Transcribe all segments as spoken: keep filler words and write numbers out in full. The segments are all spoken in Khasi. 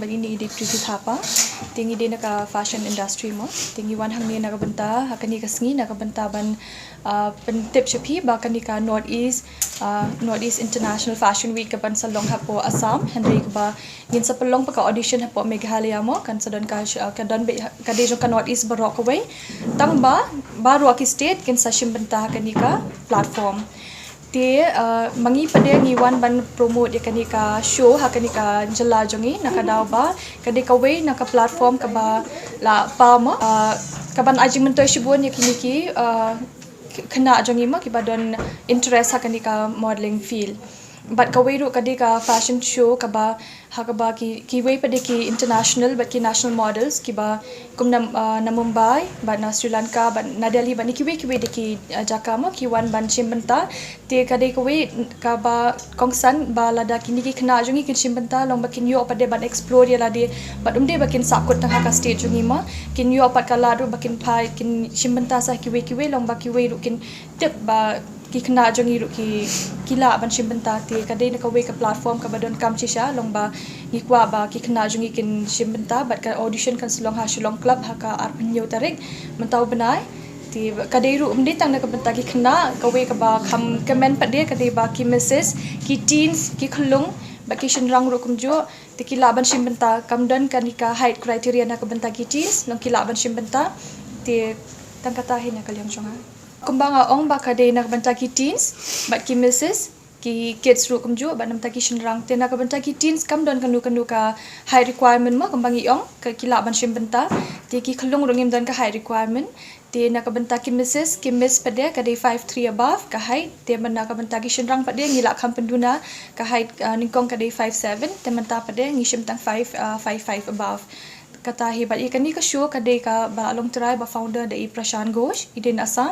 Ine i dei Preeti Thapa, te ngi dei na ka fashion industry mo. Te ngi wan hangne na ka bynta, ha kane ka sngi na ka bynta ban, ah, pyntip sha phi ba kane ka North East, ah, North East International Fashion Week ka ban sa long hapoh Assam, hynrei kaba ngin sa pynlong pat ka audition hapoh Meghalaya mo, kan sa don ka, ah, ka don beit, ka dei jong ka North East baroh kawei. Tang ba baroh ki state kin sa shim bynta ha kane ka platform. Te, ah, ma ngi pat de ngi wan ban promote ïa kane ka show ha kane ka jylla jong ngi, na ka daw ba ka dei kawei na ka platform kaba la paw mo, ah, ka ban ai jingmyntoi shibun ïa kine ki, ah, khynnah jong ngi mo kiba don interest ha kane ka modeling field. Bad kawei ruh ka dei ka fashion show kaba, ha kaba ki, kiwei pat de ki international bad ki national models kiba kum na, ah, na Mumbai bad na Sri Lanka bad na Delhi bad na kiwei kiwei de ki, ah, jaka mo ki wan ban shim bynta. Te ka dei kawei kaba kongsan ba lada kine ki khynnah jong ngi kin shim bynta long ba kin ïoh pat de ban explore ïa lade, bad ym dei ba kin sahkut tang ha ka state jong ngi mo, kin ïoh pat ka lad ruh ba kin phai kin shim bynta sa kiwei kiwei, long ba kiwei ruh kin tip ba ki khynnah jong ngi ruh ki, ki lah ban shim bynta. Te ka dei na kawei ka platform kaba donkam shisha, long ba ngi kwah ba ki khynnah jong ngi kin shim bynta. Bad ka audition kan sa long ha Shillong Club ha ka arphew hynñiew tarik mynta u bnai. Te ka dei ruh ym dei tang na ka bynta ki khynnah, kawei kaba kham kmen pat de ka dei ba ki missus, ki teens, ki khyllung bad ki shynrang ruh kumjuh. Te ki lah ban shim bynta, kam don kane ka height criteria na ka bynta ki teens, long ki lah ban shim bynta. Te tang kata hi na ka liang jong nga. Kumba nga ong ba ka dei na ka bynta ki teens bad ki missus, ki kids ruh kumjuh bad na ka bynta ki shynrang. Te na ka bynta ki teens kam don kano kano ka height requirement mo, kumba ngi ong, ka ki lah ban shim bynta. Te ki khyllung ruh ngim don ka height requirement. Te na ka bynta ki missus, ki miss pat de ka dei five three above ka height. Te na ka bynta ki shynrang pat de ngi lah kham pynduna ka height, ah, nyngkong ka dei five seven, te mynta pat de ngi shim tang five, ah, five five above. Kata hi. Bad ïa kane ka show ka dei kaba la long trai ba founder da i Prashant Ghosh, i dei na Assam.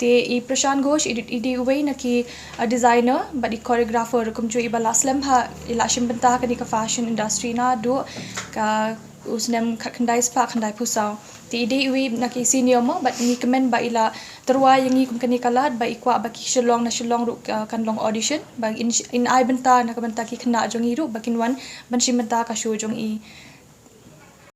Te i Prashant Ghosh i, i dei uwei na ki, ah, designer bad i choreographer kumjuh iba la slem ha, i la shim bynta ha kane ka fashion industry naduh ka u snem khatkhyndai spah khyndaiphew saw. Te i dei uwei na ki senior mo, bad ngi kmen ba i la tyrwa ïa ngi kum kane ka lad, ba i kwah ba ki Shillong na Shillong ruh, ah, kan long audition, ba in, in ai bynta na ka bynta ki khynnah jong ngi ruh ba kin wan ban shim bynta ka show jong i.